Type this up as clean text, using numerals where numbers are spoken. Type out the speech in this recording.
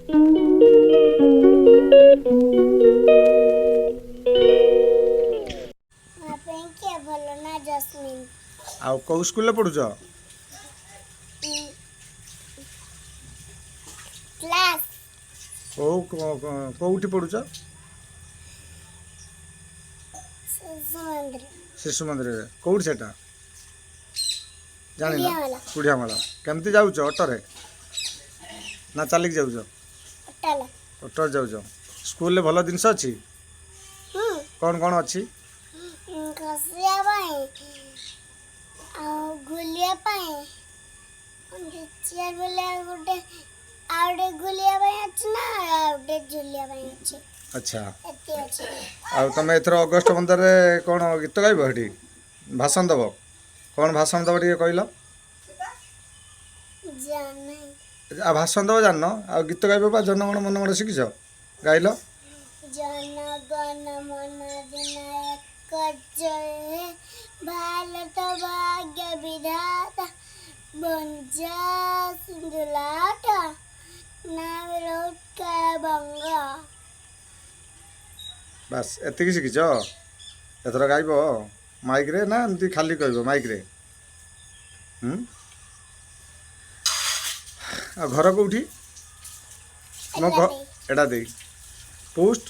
ମୋ ପାଇଁ କିଏ ଭଲ ନା ଜସ୍ମିନ। ଆଉ କେଉଁ ସ୍କୁଲରେ ପଢ଼ୁଛ? କ୍ଲାସ୍। କେଉଁ କେଉଁଠି ପଢ଼ୁଛ? ଶିଶୁ ମନ୍ଦିର। ଶିଶୁ ମନ୍ଦିରରେ କେଉଁଠି ସେଟା ଜାଣିନ? କୁଡ଼ିଆମାଳ। କୁଡ଼ିଆମାଳ। କେମିତି ଯାଉଛ, ଅଟୋରେ ନା ଚାଲିକି ଯାଉଛ? ଅଟଲ। ଅଟୋରେ ଯାଉଛ। ସ୍କୁଲରେ ଭଲ ଜିନିଷ ଅଛି? ହୁଁ। କ'ଣ କ'ଣ ଅଛି? ଖସିବା ପାଇଁ ଆଉ ଘୁଲିବା ପାଇଁ ଚେୟାର ବୁଲିବା ଗୋଟେ, ଆଉ ଗୋଟେ ଘୁଲିବା ପାଇଁ ଅଛି ନା, ଆଉ ଗୋଟେ ଝୁଲିବା ପାଇଁ ଅଛି। ଆଚ୍ଛା। ଏତିକି ଅଛି। ଆଉ ତମେ ଏଥର ଅଗଷ୍ଟ 15ରେ କ'ଣ ଗୀତ ଗାଇବ, ସେଠି ଭାଷଣ ଦେବ? କ'ଣ ଭାଷଣ ଦେବ ଟିକେ କହିଲ? ଜାଣି। ଆଉ ଭାଷଣ ଦେବ ଜାଣିନ, ଆଉ ଗୀତ ଗାଇବ ବା ଜନଗଣ ମନଗଣ ଶିଖିଛ, ଗାଇଲ। ଜନଗଣ ମନ ଅଧିନାୟକ ଜୟ ହେ, ଭାରତ ଭାଗ୍ୟ ବିଧାତା, ବଞ୍ଜା ସିନ୍ଧୁ ଲାଟ ନାବିଳ ଉତ୍କଳ ବଙ୍ଗ। ବାସ୍, ଏତିକି ଶିଖିଛ? ଏଥର ଗାଇବ ମାଇକ୍ରେ ନା ଏମିତି ଖାଲି କହିବ ମାଇକ୍ରେ? ହୁଁ। ଆଉ ଘର କେଉଁଠି ଆମ ଘ? ଏଟା ଦେଇ। ପୋଷ୍ଟ?